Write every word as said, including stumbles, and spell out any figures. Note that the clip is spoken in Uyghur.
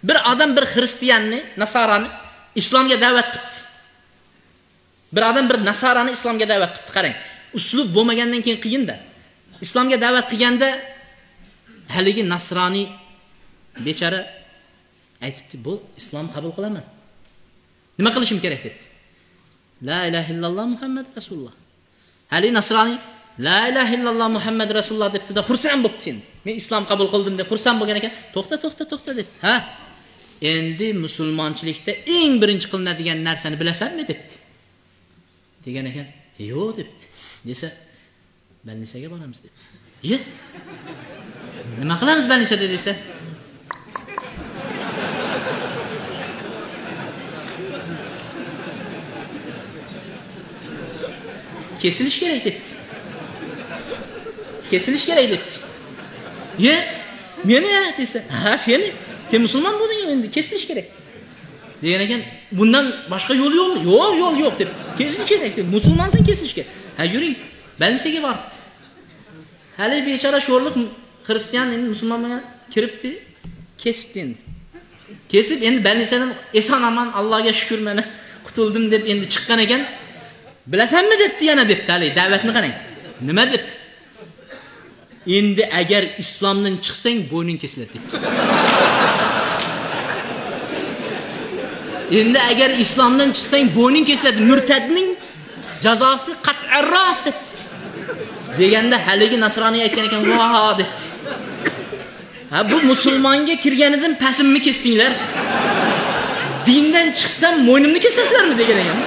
بىر ئادەم بىر خىرىستىياننى، ناسارانى ئىسلامغا دەۋەت قىپتۇ. بىر ئادەم بىر ناسارانى ئىسلامغا دەۋەت قىپتۇ. قاراڭ، ئۇسلۇب بولمىغاندىن كېيىن قىيىن-دە. ئىسلامغا دەۋەت قىلغاندا ھەلىگى ناسرانىي بىچارە ئېيتىپتۇ، بۇ ئىسلام قوبۇل قىلىمەن. نېمە قىلىشىم كېرەك دەپتۇ. لا ئىلاھە ئىللاللا مۇھەممەد رەسۇلۇللا. ھەلى ناسرانىي لا ئىلاھە ئىللاللا مۇھەممەد رەسۇلۇللا دەپتۇ-دە، خۇرسەن بوپتۇ ئەمدى. مەن ئىسلام قوبۇل قىلدىم دەپ خۇرسەن بولغان ئىكەن. توختا، توختا، توختا دەپتۇ. ھە؟ ئەمدى مۇسۇلمانچىلىقتا ئەڭ بىرىنچى قىلىنىدىغان نەرسىنى بىلەسەنمۇ دەپتۇ. دېگەن ئىكەن. يوق دەپتۇ. دېسە، بەلنىسەگە بارىمىز دەپتۇ. يە؟ نېمە قىلىمىز بەلنىسەدە دېسە. كېسىلىش كېرەك دەپتۇ. كېسىلىش كېرەك دەپتۇ. يە؟ مېنى دېسە، ھە سېنى. سەن مۇسۇلمان بولدۇڭ ئەمدى، كېسىلىش كېرەك. دېگەن ئىكەن، بۇندىن باشقا يول يوقمۇ؟ يوق، يول يوق دەپتۇ. كېسىلىش كېرەك دەپتۇ. مۇسۇلمانسەن، كېسىلىش كېرەك. ھە يۈرۈڭ، بەلنىسەگە بار دەپتۇ. ھەلى بىچارە شورلۇق خىرىستىيان ئەمدى مۇسۇلمان بولغان كىرىپتۇ، كېسىپتۇ ئەمدى. كېسىپ ئەمدى بەلنىسەدىن ئېسان ئامان، ئاللاغا شۈكۈر، مەن قۇتۇلدۇم دەپ ئەمدى چىققان ئىكەن. بىلەسەنمۇ دەپتۇ يەنە دەپتۇ ھەلى دەۋەتنى قاراڭ. نېمە دەپتۇ؟ ئەمدى ئەگەر ئىسلامدىن چىقساڭ بوينۇڭ كېسىلىدۇ دەپتۇ. ئەمدى ئەگەر ئىسلامدىن چىقساڭ بوينۇڭ كېسىلىدۇ. مۇرتەدنىڭ جازاسى قەتئەن راست دەپتۇ. دېگەندە ھەلىگى ناسرانىي ئېيتقان ئىكەن، ۋاھ دەپتۇ. ھە، بۇ مۇسۇلمانغا كىرگەندىن پەسىمنى كەستىڭلار. دىندىن چىقسام موينۇمنى كېسەسلەرمۇ دېگەن ئىكەن.